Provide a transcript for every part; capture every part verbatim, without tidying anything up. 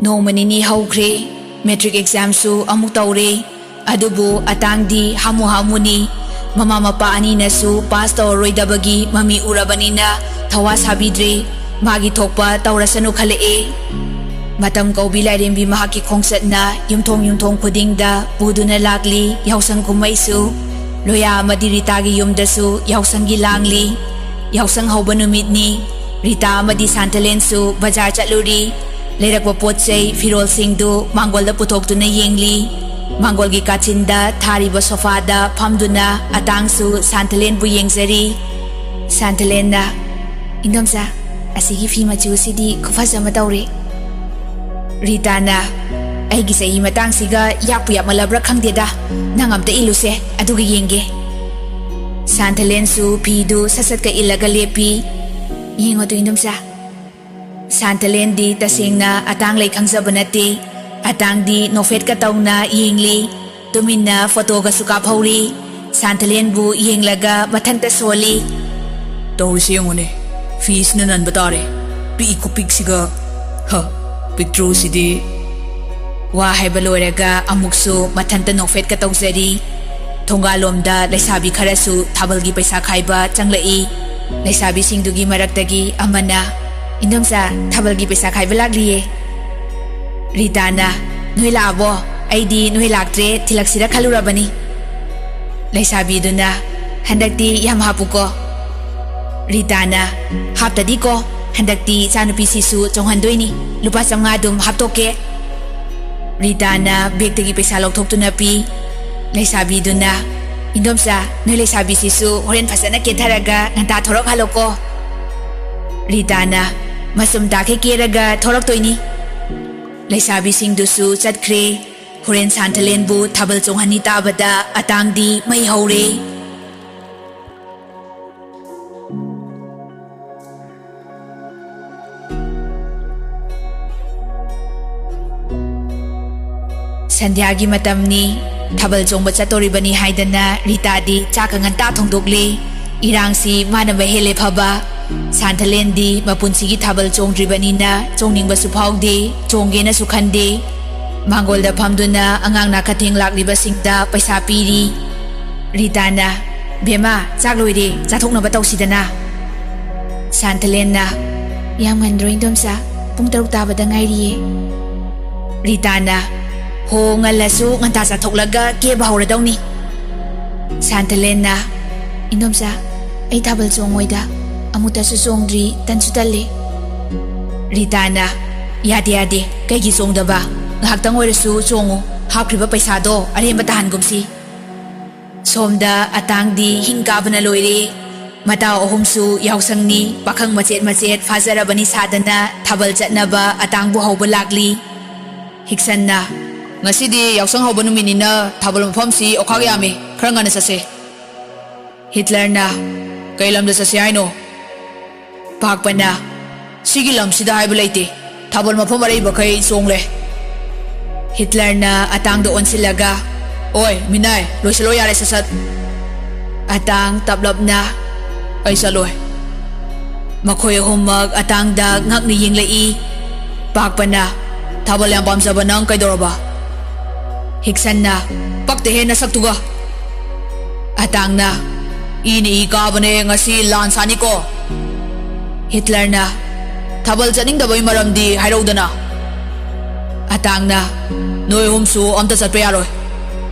ꯅꯣꯡꯃ ꯅꯤꯅꯤ ꯍꯧꯈ꯭ꯔꯦ꯫ ꯃꯦꯇ꯭ꯔꯤꯛ ꯑꯦꯛꯖꯥꯝꯁꯨ ꯑꯃꯨꯛ ꯇꯧꯔꯦ꯫ ꯑꯗꯨꯕꯨ ꯑꯇꯥꯡꯗꯤ ꯍꯥꯃꯨ ꯍꯥꯃꯨꯅꯤ꯫ ꯃꯃꯥ ꯃꯄꯥ ꯑꯅꯤꯅꯁꯨ ꯄꯥꯁ ꯇꯧꯔꯔꯣꯏꯗꯕꯒꯤ ꯃꯃꯤ ꯎꯔꯕꯅꯤꯅ ꯊꯋꯥ ꯁꯥꯕꯤꯗ꯭ꯔꯦ꯫ ꯃꯥꯒꯤ ꯊꯣꯛꯄ ꯇꯧꯔꯁꯅꯨ ꯈꯜꯂꯛꯑꯦ꯫ ꯃꯇꯝ ꯀꯧꯕꯤ ꯂꯥꯏꯔꯦꯝꯕꯤ ꯃꯍꯥꯛꯀꯤ ꯈꯣꯡꯆꯠꯅ ꯌꯨꯝꯊꯣꯡ ꯌꯨꯝꯊꯣꯡ ꯈꯨꯗꯤꯡꯗ ꯄꯨꯗꯨꯅ ꯂꯥꯛꯂꯤ꯫ ꯌꯥꯎꯁꯪ ꯀꯨꯝꯍꯩꯁꯨ ꯂꯣꯌꯥ ꯑꯃꯗꯤ ꯔꯤꯇꯥꯒꯤ ꯌꯨꯝꯗꯁꯨ ꯌꯥꯎꯁꯪꯒꯤ ꯂꯥꯡꯂꯤ꯫ ꯌꯥꯎꯁꯪ ꯍꯧꯕ ꯅꯨꯃꯤꯠꯅꯤ꯫ ꯔꯤꯇꯥ ꯑꯃꯗꯤ ꯁꯥꯟꯊꯂꯦꯟꯁꯨ ꯕꯖꯥꯔ ꯆꯠꯂꯨꯔꯤ꯫ ꯂꯩꯔꯛꯄ ꯄꯣꯠ ꯆꯩ, ꯐꯤꯔꯣꯜꯁꯤꯡꯗꯨ ꯃꯥꯡꯒꯣꯜꯗ ꯄꯨꯊꯣꯛꯇꯨꯅ ꯌꯦꯡꯂꯤ꯫ ꯃꯥꯡꯒꯣꯜꯒꯤ ꯀꯥꯆꯤꯟꯗ ꯊꯥꯔꯤꯕ ꯁꯣꯐꯥꯗ ꯐꯝꯗꯨꯅ ꯑꯇꯥꯡꯁꯨ ꯁꯥꯟꯊꯂꯦꯟꯕꯨ ꯌꯦꯡꯖꯔꯤ꯫ ꯁꯥꯟꯊꯂꯦꯟꯅ, "ꯏꯟꯗꯣꯝꯆꯥ, ꯑꯁꯤꯒꯤ ꯐꯤ ꯃꯆꯨꯁꯤꯗꯤ ꯈꯨꯐꯖ ꯑꯃ ꯇꯧꯔꯦ꯫" ꯔꯤꯇꯥꯅ, "ꯑꯩꯒꯤ ꯆꯍꯤ ꯃꯇꯥꯡꯁꯤꯒ ꯌꯥꯛꯄꯨ ꯌꯥꯛꯃꯜꯂꯕ꯭ꯔꯥ ꯈꯪꯗꯦꯗ꯫ ꯅꯪ ꯑꯝꯇ ꯏꯜꯂꯨꯁꯦ, ꯑꯗꯨꯒ ꯌꯦꯡꯒꯦ꯫" ꯁꯥꯟꯊꯂꯦꯟꯁꯨ ꯐꯤꯗꯨ ꯁꯠ ꯁꯠꯀ ꯏꯜꯂꯒ ꯂꯦꯞꯄꯤ꯫ "ꯌꯦꯡꯉꯣ ꯇꯨ, ꯏꯟꯗꯣꯝꯆꯥ꯫" ꯁꯥꯟꯊꯂꯦꯟꯗꯤ ꯇꯁꯦꯡꯅ ꯑꯇꯥꯡ ꯂꯩ ꯈꯪꯖꯕ ꯅꯠꯇꯦ꯫ ꯑꯇꯥꯡꯗꯤ ꯅꯣꯛꯐꯦꯠꯀ ꯇꯧꯅ ꯌꯦꯡꯂꯤ꯫ ꯇꯨꯃꯤꯟꯅ ꯐꯣꯇꯣꯒꯁꯨ ꯀꯥꯞꯍꯧꯔꯤ꯫ ꯁꯥꯟꯊꯂꯦꯟꯕꯨ ꯌꯦꯡꯂꯒ ꯃꯊꯟꯇ ꯁꯣꯜꯂꯤ꯫ "ꯇꯧꯔꯤꯁꯤ ꯌꯦꯡꯉꯨꯅꯦ, ꯐꯤꯁꯤꯅ ꯅꯟꯕ ꯇꯥꯔꯦ꯫ ꯄꯤꯛꯏ ꯈꯨꯄꯤꯛꯁꯤꯒ꯫ ꯍ, ꯄꯤꯛꯇ꯭ꯔꯨꯁꯤꯗꯤ꯫" ꯋꯥ ꯍꯥꯏꯕ ꯂꯣꯏꯔꯒ ꯑꯃꯨꯛꯁꯨ ꯃꯊꯟꯇ ꯅꯣꯛꯐꯦꯠꯀ ꯇꯧꯖꯔꯤ꯫ ꯊꯣꯡꯒꯥꯜꯂꯣꯝꯗ ꯂꯩꯁꯥꯕꯤ ꯈꯔꯁꯨ ꯊꯥꯕꯜꯒꯤ ꯄꯩꯁꯥ ꯈꯥꯏꯕ ꯆꯪꯂꯛꯏ꯫ ꯂꯩꯁꯥꯕꯤꯁꯤꯡꯗꯨꯒꯤ ꯃꯔꯛꯇꯒꯤ ꯑꯃꯅ, "ꯏꯟꯗꯣꯝꯆꯥ, ꯊꯥꯕꯜꯒꯤ ꯄꯩꯁꯥ ꯈꯥꯏꯕ ꯂꯥꯛꯂꯤꯌꯦ꯫" ꯔꯤꯇꯥꯅ, "ꯅꯣꯏ ꯂꯥꯛꯑꯕꯣ? ꯑꯩꯗꯤ ꯅꯣꯏ ꯂꯥꯛꯇ꯭ꯔꯦ ꯊꯤꯜꯂꯛꯁꯤꯔ ꯈꯜꯂꯨꯔꯕꯅꯤ꯫" ꯂꯩꯁꯥꯕꯤꯗꯨꯅ, "ꯍꯟꯗꯛꯇꯤ ꯌꯥꯝ ꯍꯥꯞꯄꯨꯀꯣ꯫" ꯔꯤꯇꯥꯅ, "ꯍꯥꯞꯇꯗꯤꯀꯣ, ꯍꯟꯗꯛꯇꯤ ꯏꯆꯥꯅꯨꯄꯤꯁꯤꯁꯨ ꯆꯣꯡꯍꯟꯗꯣꯏꯅꯤ꯫ ꯂꯨꯄꯥ ꯆꯥꯝꯃꯉꯥ ꯑꯗꯨꯝ ꯍꯥꯞꯇꯣꯛꯀꯦ꯫" ꯔꯤꯇꯥꯅ ꯕꯦꯒꯇꯒꯤ ꯄꯩꯁꯥ ꯂꯧꯊꯣꯛꯇꯨꯅ ꯄꯤ꯫ ꯂꯩꯁꯥꯕꯤꯗꯨꯅ, "ꯏꯟꯗꯣꯝꯆꯥ, ꯅꯣꯏ ꯂꯩꯁꯥꯕꯤꯁꯤꯁꯨ ꯍꯣꯔꯦꯟ ꯐꯖꯅ ꯀꯦꯊꯔꯒ ꯉꯟꯇꯥ ꯊꯣꯔꯛꯍꯜꯂꯣꯀꯣ꯫" ꯔꯤꯇꯥꯅ, "ꯃꯆꯨꯝ ꯇꯥꯈꯩ ꯀꯦꯔꯒ ꯊꯣꯔꯛꯇꯣꯏꯅꯤ꯫" ꯂꯩꯁꯥꯕꯤꯁꯤꯡꯗꯨꯁꯨ ꯆꯠꯈ꯭ꯔꯦ꯫ ꯍꯣꯔꯦꯟ ꯁꯥꯟꯊꯂꯦꯟꯕꯨ ꯊꯥꯕꯜ ꯆꯣꯡꯍꯟꯅꯤ ꯇꯥꯕꯗ ꯑꯇꯥꯡꯗꯤ ꯃꯩ ꯍꯧꯔꯦ꯫ ꯁꯟꯙ꯭ꯌꯥꯒꯤ ꯃꯇꯝꯅꯤ꯫ ꯊꯥꯕꯜ ꯆꯣꯡꯕ ꯆꯠꯇꯣꯔꯤꯕꯅꯤ ꯍꯥꯏꯗꯅ ꯔꯤꯇꯥꯗꯤ ꯆꯥꯛꯀ ꯉꯟꯇꯥ ꯊꯣꯡꯗꯣꯛꯂꯦ꯫ ꯏꯔꯥꯡꯁꯤ ꯃꯥꯅ ꯃꯍꯦꯜꯂꯦ ꯐꯕ꯫ ꯁꯥꯟꯊꯂꯦꯟꯗꯤ ꯃꯄꯨꯟꯁꯤꯒꯤ ꯊꯥꯕꯜ ꯆꯣꯡꯗ꯭ꯔꯤꯕꯅꯤꯅ ꯆꯣꯡꯅꯤꯡꯕꯁꯨ ꯐꯥꯎꯗꯦ, ꯆꯣꯡꯒꯦꯅꯁꯨ ꯈꯟꯗꯦ꯫ ꯃꯥꯡꯒꯣꯜꯗ ꯐꯝꯗꯨꯅ ꯑꯉꯥꯡ ꯅꯥꯈꯊꯦꯡ ꯂꯥꯛꯂꯤꯕꯁꯤꯡꯗ ꯄꯩꯁꯥ ꯄꯤꯔꯤ꯫ ꯔꯤꯇꯥꯅ, "ꯕꯦꯝꯃ, ꯆꯥꯛ ꯂꯣꯏꯔꯦ, ꯆꯥꯊꯣꯛꯅꯕ ꯇꯧꯁꯤꯗꯅ꯫" ꯁꯥꯟꯊꯂꯦꯟꯅ, "ꯌꯥꯝ ꯉꯟꯗ꯭ꯔꯣ ꯏꯟꯗꯣꯝꯆꯥ? ꯄꯨꯡ ꯇꯔꯨꯛ ꯇꯥꯕꯗ ꯉꯥꯏꯔꯤꯌꯦ꯫" ꯔꯤꯇꯥꯅ, "ꯍꯣ, ꯉꯜꯂꯁꯨ ꯉꯟꯇꯥ ꯆꯥꯊꯣꯛꯂꯒ ꯀꯦꯕ ꯍꯧꯔꯗꯧꯅꯤ꯫" ꯁꯥꯟꯊꯂꯦꯟꯅ, "ꯏꯟꯗꯣꯝꯆꯥ, ꯑꯩ ꯊꯥꯕꯜ ꯆꯣꯡꯉꯣꯏꯗ, ꯑꯃꯨꯛꯇꯁꯨ ꯆꯣꯡꯗ꯭ꯔꯤ, ꯇꯟꯁꯨ ꯇꯜꯂꯦ꯫" ꯔꯤꯇꯥꯅ, "ꯌꯥꯗꯦ, ꯌꯥꯗꯦ, ꯀꯩꯒꯤ ꯆꯣꯡꯗꯕ? ꯉꯥꯏꯍꯥꯛꯇꯪ ꯑꯣꯏꯔꯁꯨ ꯆꯣꯡꯉꯨ, ꯍꯥꯞꯈ꯭ꯔꯤꯕ ꯄꯩꯁꯥꯗꯣ ꯑꯔꯦꯝꯕ ꯇꯥꯍꯟꯒꯨꯝꯁꯤ꯫" ꯁꯣꯝꯗ ꯑꯇꯥꯡꯗꯤ ꯍꯤꯡ ꯀꯥꯕꯅ ꯂꯣꯏꯔꯦ꯫ ꯃꯇꯥꯎ ꯑꯍꯨꯝꯁꯨ ꯌꯥꯎꯁꯪꯅꯤ, ꯄꯥꯈꯪ ꯃꯆꯦꯠ ꯃꯆꯦꯠ ꯐꯥꯖꯔꯕꯅꯤ ꯁꯥꯗꯅ ꯊꯥꯕꯜ ꯆꯠꯅꯕ ꯑꯇꯥꯡꯕꯨ ꯍꯧꯕ ꯂꯥꯛꯂꯤ꯫ ꯍꯤꯛꯁꯟꯅ, "ꯉꯁꯤꯗꯤ ꯌꯥꯎꯁꯪ ꯍꯧꯕ ꯅꯨꯃꯤꯠꯅꯤꯅ ꯊꯥꯕꯜ ꯃꯐꯝꯁꯤ ꯑꯣꯈꯥꯛ ꯌꯥꯝꯃꯤ, ꯈꯔ ꯉꯟꯅ ꯆꯠꯁꯦ꯫" ꯍꯤꯠꯂꯔꯅ, "ꯀꯩ ꯂꯝꯗ ꯆꯠꯁꯦ ꯍꯥꯏꯅꯣ?" ꯄꯥꯛꯄꯅ, "ꯁꯤꯒꯤ ꯂꯝꯁꯤꯗ ꯍꯥꯏꯕ ꯂꯩꯇꯦ, ꯊꯥꯕꯜ ꯃꯐꯝ ꯑꯔꯩꯕꯈꯩ ꯆꯣꯡꯂꯦ꯫" ꯍꯤꯠꯂꯔꯅ ꯑꯇꯥꯡꯗ ꯑꯣꯟꯁꯤꯜꯂꯒ, "ꯑꯣꯏ ꯃꯤꯅꯥꯏ, ꯂꯣꯏꯁꯤꯜꯂꯣ ꯌꯥꯔꯦ ꯁꯠ ꯁꯠ꯫" ꯑꯇꯥꯡ ꯇꯞꯂꯞꯅ, "ꯑꯩ ꯆꯠꯂꯣꯏ꯫" ꯃꯈꯣꯏ ꯑꯍꯨꯝꯃꯛ ꯑꯇꯥꯡꯗ ꯉꯛꯅ ꯌꯦꯡꯂꯛꯏ꯫ ꯄꯥꯛꯄꯅ, "ꯊꯥꯕꯜ ꯌꯥꯝ ꯄꯥꯝꯖꯕ ꯅꯪ ꯀꯩꯗꯧꯔꯕ?" ꯍꯤꯛꯁꯟꯅ, "ꯄꯛꯇꯦꯍꯦ ꯅꯁꯛꯇꯨꯒ!" ꯑꯇꯥꯡꯅ, "ꯏꯅ ꯏ ꯀꯥꯕꯅꯦ, ꯉꯁꯤ ꯂꯥꯟ ꯁꯥꯅꯤꯀꯣ꯫" ꯍꯤꯠꯂꯔꯅ, "ꯊꯥꯕꯜ ꯆꯠꯅꯤꯡꯗꯕꯩ ꯃꯔꯝꯗꯤ ꯍꯥꯏꯔꯧꯗꯅ꯫" ꯑꯇꯥꯡꯅ, "ꯅꯣꯏ ꯑꯍꯨꯝꯁꯨ ꯑꯝꯇ ꯆꯠꯄ ꯌꯥꯔꯣꯏ꯫"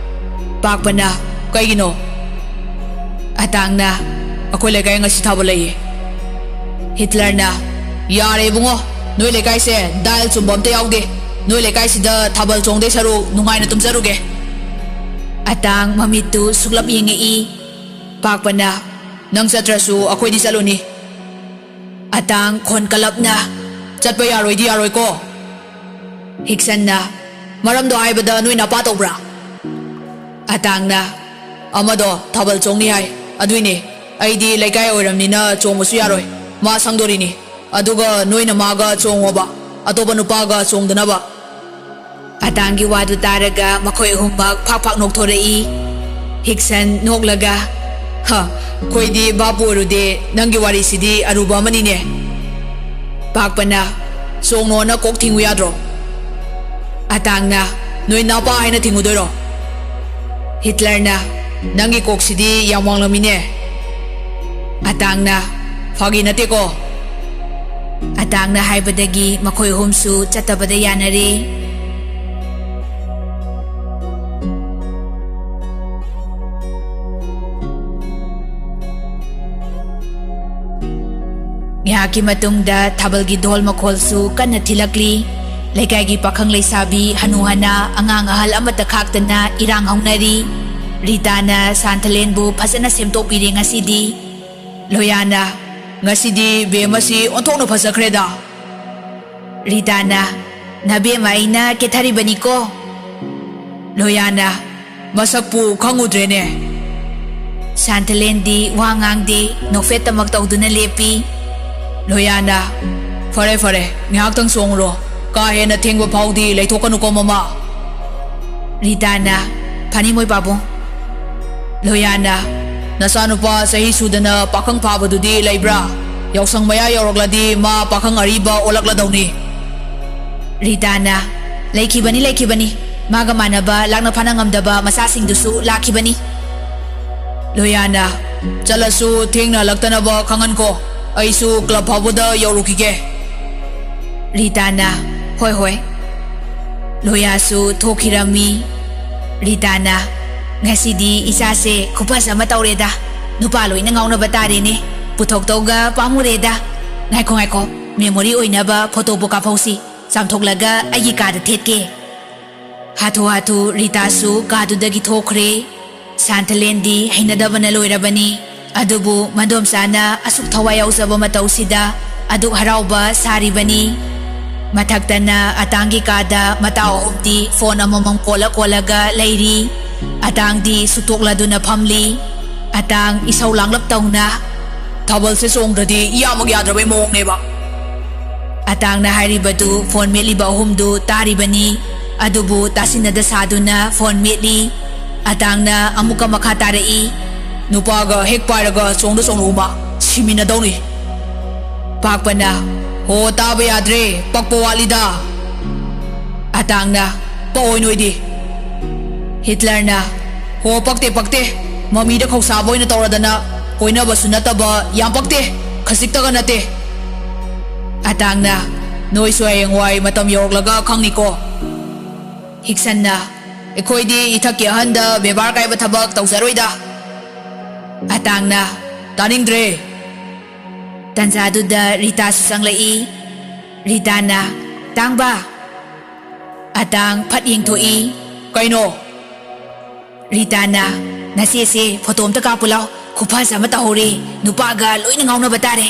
ꯄꯥꯛꯄꯅ, "ꯀꯩꯒꯤꯅꯣ?" ꯑꯇꯥꯡꯅ, "ꯑꯩꯈꯣꯏ ꯂꯩꯀꯥꯏ ꯉꯁꯤ ꯊꯥꯕꯜ ꯂꯩꯌꯦ꯫" ꯍꯤꯠꯂꯔꯅ, "ꯌꯥꯔꯦ ꯏꯕꯨꯡꯉꯣ, ꯅꯣꯏ ꯂꯩꯀꯥꯏꯁꯦ ꯗꯥꯏꯜ ꯆꯨꯝꯕ ꯑꯝꯇ ꯌꯥꯎꯗꯦ꯫ ꯅꯣꯏ ꯂꯩꯀꯥꯏꯁꯤꯗ ꯊꯥꯕꯜ ꯆꯣꯡꯗꯣꯏ ꯁꯔꯨꯛ ꯅꯨꯡꯉꯥꯏꯅ ꯇꯨꯝꯖꯔꯨꯒꯦ꯫" ꯑꯇꯥꯡ ꯃꯃꯤꯠꯇꯨ ꯁꯨꯛꯂꯞ ꯌꯦꯡꯉꯛꯏ꯫ ꯄꯥꯛꯄꯅ, "ꯅꯪ ꯆꯠꯇ꯭ꯔꯁꯨ ꯑꯩꯈꯣꯏꯗꯤ ꯆꯠꯂꯨꯅꯤ꯫" ꯑꯇꯥꯡ ꯈꯣꯟ ꯀꯜꯂꯞꯅ, "ꯆꯠꯄ ꯌꯥꯔꯣꯏꯗꯤ ꯌꯥꯔꯣꯏꯀꯣ꯫" ꯍꯤꯛꯁꯟꯅ, "ꯃꯔꯝꯗꯣ ꯍꯥꯏꯕꯗ ꯅꯣꯏ ꯅꯄꯥ ꯇꯧꯕ꯭ꯔꯥ?" ꯑꯇꯥꯡꯅ, "ꯑꯃꯗꯣ ꯊꯥꯕꯜ ꯆꯣꯡꯅꯤ ꯍꯥꯏ, ꯑꯗꯨꯏꯅꯦ꯫ ꯑꯩꯗꯤ ꯂꯩꯀꯥꯏ ꯑꯣꯏꯔꯝꯅꯤꯅ ꯆꯣꯡꯕꯁꯨ ꯌꯥꯔꯣꯏ, ꯃꯥ ꯁꯪꯗꯣꯔꯤꯅꯤ꯫ ꯑꯗꯨꯒ ꯅꯣꯏꯅ ꯃꯥꯒ ꯆꯣꯡꯉꯣꯕ, ꯑꯇꯣꯞꯄ ꯅꯨꯄꯥꯒ ꯆꯣꯡꯗꯅꯕ꯫" ꯑꯇꯥꯡꯒꯤ ꯋꯥꯗꯨ ꯇꯥꯔꯒ ꯃꯈꯣꯏ ꯑꯍꯨꯝꯃꯛ ꯐꯥꯛ ꯐꯥꯛ ꯅꯣꯛꯊꯣꯔꯛꯏ꯫ ꯍꯤꯛꯁꯟ ꯅꯣꯛꯂꯒ, ꯍ, ꯑꯩꯈꯣꯏꯗꯤ ꯚꯥꯞꯄꯨ ꯑꯣꯏꯔꯨꯗꯦ, ꯅꯪꯒꯤ ꯋꯥꯔꯤꯁꯤꯗꯤ ꯑꯔꯨꯕ ꯑꯃꯅꯤꯅꯦ꯫ ꯄꯥꯛꯄꯅ, "ꯆꯣꯡꯅꯣꯅ ꯀꯣꯛ ꯊꯤꯡꯉꯨ ꯌꯥꯗ꯭ꯔꯣ?" ꯑꯇꯥꯡꯅ, "ꯅꯣꯏ ꯅꯥꯎꯄꯥ ꯍꯥꯏꯅ ꯊꯤꯡꯉꯨꯗꯣꯏꯔꯣ?" ꯍꯤꯠꯂꯔꯅ, "ꯅꯪꯒꯤ ꯀꯣꯛꯁꯤꯗꯤ ꯌꯥꯝ ꯋꯥꯡꯂꯝꯃꯤꯅꯦ꯫" ꯑꯇꯥꯡꯅ, "ꯐꯥꯒꯤ ꯅꯠꯇꯦꯀꯣ꯫" ꯑꯇꯥꯡꯅ ꯍꯥꯏꯕꯗꯒꯤ ꯃꯈꯣꯏ ꯑꯍꯨꯝꯁꯨ ꯆꯠꯇꯕꯗ ꯌꯥꯅꯔꯦ꯫ ꯉꯥꯏꯍꯥꯛꯀꯤ ꯃꯇꯨꯡꯗ ꯊꯥꯕꯜꯒꯤ ꯙꯣꯜ ꯃꯈꯣꯜꯁꯨ ꯀꯟꯅ ꯊꯤꯜꯂꯛꯂꯤ꯫ ꯂꯩꯀꯥꯏꯒꯤ ꯄꯥꯈꯪ ꯂꯩꯁꯥꯕꯤ, ꯍꯅꯨ ꯍꯅꯥ, ꯑꯉꯥꯡ ꯑꯍꯜ ꯑꯃꯠꯇ ꯈꯥꯛꯇꯅ ꯏꯔꯥꯡ ꯍꯧꯅꯔꯤ꯫ ꯔꯤꯇꯥꯅ ꯁꯥꯟꯊꯂꯦꯟꯕꯨ ꯐꯖꯅ ꯁꯦꯝꯗꯣꯛꯄꯤꯔꯦ ꯉꯁꯤꯗꯤ꯫ ꯂꯣꯌꯥꯅ, "ꯉꯁꯤꯗꯤ ꯕꯦꯝ ꯑꯁꯤ ꯑꯣꯟꯊꯣꯛꯅ ꯐꯖꯈ꯭ꯔꯦꯗ꯫" ꯔꯤꯇꯥꯅ, "ꯅꯕꯦꯝꯃ ꯑꯩꯅ ꯀꯦꯊꯔꯤꯕꯅꯤꯀꯣ꯫" ꯂꯣꯌꯥꯅ, "ꯃꯁꯛꯄꯨ ꯈꯪꯉꯨꯗ꯭ꯔꯦꯅꯦ꯫" ꯁꯥꯟꯇꯂꯦꯟꯗꯤ ꯋꯥ ꯉꯥꯡꯗꯦ, ꯅꯣꯛꯐꯦꯠꯇꯃꯛ ꯇꯧꯗꯨꯅ ꯂꯦꯞꯄꯤ꯫ ꯂꯣꯌꯥꯅ, "ꯐꯔꯦ, ꯐꯔꯦ, ꯉꯥꯏꯍꯥꯛꯇꯪ ꯆꯣꯡꯉꯨꯔꯣ꯫ ꯀꯥ ꯍꯦꯟꯅ ꯊꯦꯡꯕ ꯐꯥꯎꯗꯤ ꯂꯩꯊꯣꯛꯀꯅꯨꯀꯣ, ꯃꯃꯥ꯫" ꯔꯤꯇꯥꯅ, "ꯐꯅꯤ, ꯃꯣꯏ ꯄꯥꯕꯨꯡ꯫" ꯂꯣꯌꯥꯅ, "ꯅꯆꯥꯅꯨꯄꯥ ꯆꯍꯤ ꯁꯨꯗꯅ ꯄꯥꯈꯪ ꯐꯥꯕꯗꯨꯗꯤ ꯂꯩꯕ꯭ꯔꯥ? ꯌꯥꯎꯁꯪ ꯃꯌꯥ ꯌꯧꯔꯛꯂꯗꯤ ꯃꯥ ꯄꯥꯈꯪ ꯑꯔꯤꯕ ꯑꯣꯜꯂꯛꯂꯗꯧꯅꯤ꯫" ꯔꯤꯇꯥꯅ, "ꯂꯩꯈꯤꯕꯅꯤ, ꯂꯩꯈꯤꯕꯅꯤ꯫ ꯃꯥꯒ ꯃꯥꯟꯅꯕ ꯂꯥꯛꯅ ꯐꯥꯅ ꯉꯝꯗꯕ ꯃꯆꯥꯁꯤꯡꯗꯨꯁꯨ ꯂꯥꯛꯈꯤꯕꯅꯤ꯫" ꯂꯣꯌꯥꯅ, "ꯆꯠꯂꯁꯨ ꯊꯦꯡꯅ ꯍꯜꯂꯛꯇꯅꯕ ꯈꯪꯍꯟꯈꯣ꯫ ꯑꯩꯁꯨ ꯀ꯭ꯂꯕ ꯐꯥꯎꯕꯗ ꯌꯧꯔꯨꯈꯤꯒꯦ꯫" ꯔꯤꯇꯥꯅ, "ꯍꯣꯏ, ꯍꯣꯏ꯫" ꯂꯣꯌꯥꯁꯨ ꯊꯣꯛꯈꯤꯔꯝꯃꯤ꯫ ꯔꯤꯇꯥꯅ, "ꯉꯁꯤꯗꯤ ꯏꯆꯥꯁꯦ ꯈꯨꯐꯖ ꯑꯃ ꯇꯧꯔꯦꯗ꯫ ꯅꯨꯄꯥ ꯂꯣꯏꯅ ꯉꯥꯎꯅꯕ ꯇꯥꯔꯦꯅꯦ꯫ ꯄꯨꯊꯣꯛꯇꯧꯒ ꯄꯥꯝꯃꯨꯔꯦꯗ꯫ ꯉꯥꯏꯈꯣ, ꯉꯥꯏꯈꯣ, ꯃꯦꯃꯣꯔꯤ ꯑꯣꯏꯅꯕ ꯐꯣꯇꯣꯕꯨ ꯀꯥꯞꯍꯧꯁꯤ꯫ ꯆꯥꯝꯊꯣꯛꯂꯒ ꯑꯩꯒꯤ ꯀꯥꯗ ꯊꯦꯠꯀꯦ꯫" ꯍꯥꯊꯨ ꯍꯥꯊꯨ ꯔꯤꯇꯥꯁꯨ ꯀꯥꯗꯨꯗꯒꯤ ꯊꯣꯛꯈ꯭ꯔꯦ꯫ ꯁꯥꯟꯊꯂꯦꯟꯗꯤ ꯍꯩꯅꯗꯕꯅ ꯂꯣꯏꯔꯕꯅꯤ꯫ ꯑꯗꯨꯕꯨ ꯃꯗꯣꯝꯆꯥꯅ ꯑꯁꯨꯛ ꯊꯋꯥꯏ ꯌꯥꯎꯖꯕ ꯃꯇꯧꯁꯤꯗ ꯑꯗꯨꯛ ꯍꯔꯥꯎꯕ ꯁꯥꯔꯤꯕꯅꯤ꯫ ꯃꯊꯛꯇꯅ ꯑꯇꯥꯡꯒꯤ ꯀꯥꯗ ꯃꯇꯥꯎ ꯑꯍꯨꯝꯗꯤ ꯐꯣꯟ ꯑꯃꯃꯝ ꯀꯣꯜꯂ ꯀꯣꯜꯂꯒ ꯂꯩꯔꯤ꯫ ꯑꯇꯥꯡꯗꯤ ꯁꯨꯛꯇꯣꯛꯂꯗꯨꯅ ꯐꯝꯂꯤ꯫ ꯑꯇꯥꯡ ꯏꯁꯧ ꯂꯥꯡꯂꯞ ꯇꯧꯅ, "ꯊꯥꯕꯜꯁꯦ ꯆꯣꯡꯗ꯭ꯔꯗꯤ ꯏꯌꯥꯃꯛ ꯌꯥꯗ꯭ꯔꯕꯩ ꯃꯑꯣꯡꯅꯦꯕ꯫" ꯑꯇꯥꯡꯅ ꯍꯥꯏꯔꯤꯕꯗꯨ ꯐꯣꯟ ꯃꯦꯠꯂꯤꯕ ꯑꯍꯨꯝꯗꯨ ꯇꯥꯔꯤꯕꯅꯤ꯫ ꯑꯗꯨꯕꯨ ꯇꯥꯁꯤꯟꯅꯗ ꯁꯥꯗꯨꯅ ꯐꯣꯟ ꯃꯦꯠꯂꯤ꯫ ꯑꯇꯥꯡꯅ ꯑꯃꯨꯛꯀ ꯃꯈꯥ ꯇꯥꯔꯛꯏ꯫ ꯅꯨꯄꯥꯒ ꯍꯦꯛ ꯄꯥꯏꯔꯒ ꯆꯣꯡꯗ ꯆꯣꯡꯂꯨꯃ ꯁꯤꯃꯤꯟꯅꯗꯧꯅꯤ꯫ ꯄꯥꯛꯄꯅ, "ꯍꯣ, ꯇꯥꯕ ꯌꯥꯗ꯭ꯔꯦ, ꯄꯛꯄ ꯋꯥꯠꯂꯤꯗ"꯫ ꯑꯇꯥꯡꯅ, "ꯄꯛꯑꯣꯏ ꯅꯣꯏꯗꯤ"꯫ ꯍꯤꯠꯂꯔꯅ, "ꯍꯣ, ꯄꯛꯇꯦ, ꯄꯛꯇꯦ꯫ ꯃꯃꯤꯗ ꯈꯧꯁꯥꯕ ꯑꯣꯏꯅ ꯇꯧꯔꯗꯅ, ꯀꯣꯏꯅꯕꯁꯨ ꯅꯠꯇꯕ, ꯌꯥꯝ ꯄꯛꯇꯦ꯫ ꯈꯖꯤꯛꯇꯒ ꯅꯠꯇꯦ"꯫ ꯑꯇꯥꯡꯅ, "ꯅꯣꯏꯁꯨ ꯍꯌꯦꯡꯋꯥꯏ ꯃꯇꯝ ꯌꯧꯔꯛꯂꯒ ꯈꯪꯅꯤꯀꯣ"꯫ ꯍꯤꯛꯁꯟꯅ, "ꯑꯩꯈꯣꯏꯗꯤ ꯏꯊꯛꯀꯤ ꯑꯍꯟꯗ ꯕꯦꯕꯥꯔ ꯀꯥꯏꯕ ꯊꯕꯛ ꯇꯧꯖꯔꯣꯏꯗ"꯫ ꯑꯇꯥꯡꯅ, "ꯇꯥꯅꯤꯡꯗ꯭ꯔꯦ"꯫ ꯇꯟꯖꯥꯗꯨꯗ ꯔꯤꯇꯥꯁꯨ ꯆꯪꯂꯛꯏ꯫ ꯔꯤꯇꯥꯅ, "ꯇꯥꯡꯕ"꯫ ꯑꯇꯥꯡ ꯐꯠ ꯌꯦꯡꯊꯣꯛꯏ꯫ "ꯀꯩꯅꯣ?" ꯔꯤꯇꯥꯅ, "ꯅꯆꯦꯁꯦ ꯐꯣꯇꯣ ꯑꯝꯇ ꯀꯥꯞꯄꯨ ꯂꯥꯎ, ꯈꯨꯐꯖ ꯑꯃ ꯇꯧꯍꯧꯔꯦ, ꯅꯨꯄꯥꯒ ꯂꯣꯏꯅ ꯉꯥꯎꯅꯕ ꯇꯥꯔꯦ"꯫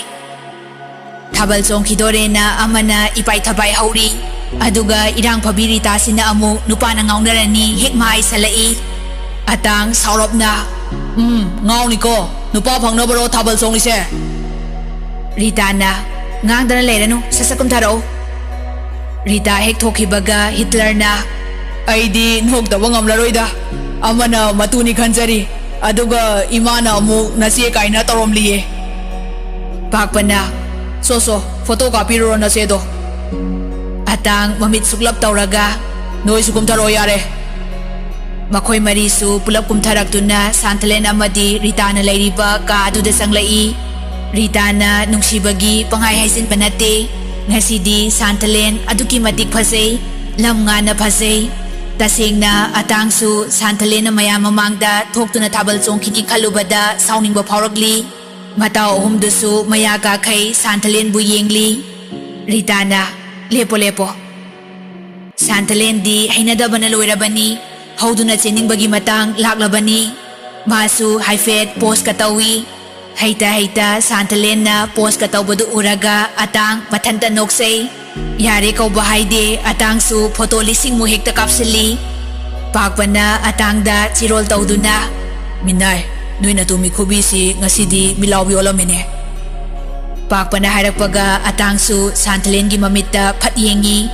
ꯊꯥꯕꯜ ꯆꯣꯡꯈꯤꯗꯣꯔꯦꯅ ꯑꯃꯅ ꯏꯄꯥꯏ ꯊꯄꯥꯏ ꯍꯧꯔꯤ, ꯑꯗꯨꯒ ꯏꯔꯥꯡ ꯐꯕꯤ ꯔꯤꯇꯥꯁꯤꯅ ꯑꯃꯨꯛ ꯅꯨꯄꯥꯅ ꯉꯥꯎꯅꯔꯅꯤ ꯍꯦꯛ ꯃꯥꯏꯁꯜꯂꯛꯏ꯫ ꯑꯇꯥꯡ ꯁꯥꯎꯔꯞꯅ, "ꯎꯝ, ꯉꯥꯎꯅꯤꯀꯣ, ꯅꯨꯄꯥ ꯐꯪꯅꯕꯔꯣ ꯊꯥꯕꯜ ꯆꯣꯡꯂꯤꯁꯦ?" ꯔꯤꯇꯥꯅ, "ꯉꯥꯡꯗꯅ ꯂꯩꯔꯅꯨ, ꯁꯠ ꯁꯠ ꯀꯨꯝꯊꯔꯛꯎ"꯫ ꯔꯤꯇꯥ ꯍꯦꯛ ꯊꯣꯛꯈꯤꯕꯒ ꯍꯤꯠꯂꯔꯅ, "ꯑꯩꯗꯤ ꯅꯣꯛꯇꯕ ꯉꯝꯂꯔꯣꯏꯗ, ꯑꯃꯅ ꯃꯇꯨꯅꯤ ꯈꯟꯖꯔꯤ, ꯑꯗꯨꯒ ꯏꯃꯥꯅ ꯑꯃꯨꯛ ꯅꯆꯦ ꯀꯥꯏꯅ ꯇꯧꯔꯝꯂꯤꯌꯦ"꯫ ꯄꯥꯛꯄꯅ, "ꯁꯣ ꯁꯣ, ꯐꯣꯇꯣ ꯀꯥꯞꯄꯤꯔꯨꯔꯣ ꯅꯆꯦꯗꯣ"꯫ ꯑꯇꯥꯡ ꯃꯃꯤꯠ ꯁꯨꯛꯂꯞ ꯇꯧꯔꯒ, "ꯅꯣꯏꯁꯨ ꯀꯨꯝꯊꯔꯛꯑꯣ ꯌꯥꯔꯦ"꯫ ꯃꯈꯣꯏ ꯃꯔꯤꯁꯨ ꯄꯨꯂꯞ ꯀꯨꯝꯊꯔꯛꯇꯨꯅ ꯁꯥꯟꯇꯂꯦꯟ ꯑꯃꯗꯤ ꯔꯤꯇꯥꯅ ꯂꯩꯔꯤꯕ ꯀꯥ ꯑꯗꯨꯗ ꯆꯪꯂꯛꯏ꯫ ꯔꯤꯇꯥꯅ ꯅꯨꯡꯁꯤꯕꯒꯤ ꯄꯪꯍꯥꯏ ꯍꯥꯏꯖꯤꯟꯕ ꯅꯠꯇꯦ꯫ ꯉꯁꯤꯗꯤ ꯁꯥꯟꯇꯂꯦꯟ ꯑꯗꯨꯛꯀꯤ ꯃꯇꯤꯛ ꯐꯖꯩ, ꯂꯝ ꯉꯥꯟꯅ ꯐꯖꯩ꯫ ꯇꯁꯦꯡꯅ ꯑꯇꯥꯡꯁꯨ ꯁꯥꯟꯇꯂꯦꯟꯅ ꯃꯌꯥꯝ ꯃꯃꯥꯡꯗ ꯊꯣꯛꯇꯨꯅ ꯊꯥꯕꯜ ꯆꯣꯡꯈꯤꯅꯤ ꯈꯜꯂꯨꯕꯗ ꯁꯥꯎꯅꯤꯡꯕ ꯐꯥꯎꯔꯛꯂꯤ꯫ ꯃꯇꯥꯎ ꯑꯍꯨꯝꯗꯨꯁꯨ ꯃꯌꯥ ꯀꯥꯈꯩ ꯁꯥꯟꯇꯂꯦꯟꯕꯨ ꯌꯦꯡꯂꯤ꯫ ꯔꯤꯇꯥꯅ, "ꯂꯦꯞꯄꯣ, ꯂꯦꯞꯄꯣ"꯫ ꯁꯥꯟꯇꯂꯦꯟꯗꯤ ꯍꯩꯅꯗꯕꯅ ꯂꯣꯏꯔꯕꯅꯤ꯫ ꯍꯧꯗꯨꯅ ꯆꯦꯟꯅꯤꯡꯕꯒꯤ ꯃꯇꯥꯡ ꯂꯥꯛꯂꯕꯅꯤ꯫ ꯃꯥꯁꯨ ꯍꯥꯏꯐꯦꯠ ꯄꯣꯁꯀ ꯇꯧꯏ꯫ ꯍꯩꯇ ꯍꯩꯇ ꯁꯥꯟꯇꯂꯦꯟꯅ ꯄꯣꯁꯀ ꯇꯧꯕꯗꯨ ꯎꯔꯒ ꯑꯇꯥꯡ ꯃꯊꯟꯇ ꯅꯣꯛꯆꯩ꯫ ꯌꯥꯔꯦ ꯀꯧꯕ ꯍꯥꯏꯗꯦ, ꯑꯇꯥꯡꯁꯨ ꯐꯣꯇꯣ ꯂꯤꯁꯤꯡꯃꯨꯛ ꯍꯦꯛꯇ ꯀꯥꯞꯁꯤꯜꯂꯤ꯫ ꯄꯥꯛꯄꯅ ꯑꯇꯥꯡꯗ ꯆꯤꯔꯣꯜ ꯇꯧꯗꯨꯅ, "ꯃꯤꯅꯥꯏ, ꯅꯣꯏ ꯅꯇꯨ ꯃꯤꯈꯨꯕꯤꯁꯤ ꯉꯁꯤꯗꯤ ꯃꯤꯠꯂꯥꯎꯕꯤ ꯑꯣꯜꯂꯝꯃꯤꯅꯦ"꯫ ꯄꯥꯛꯄꯅ ꯍꯥꯏꯔꯛꯄꯒ ꯑꯇꯥꯡꯁꯨ ꯁꯥꯟꯇꯂꯦꯟꯒꯤ ꯃꯃꯤꯠꯇ ꯐꯠ ꯌꯦꯡꯉꯤ꯫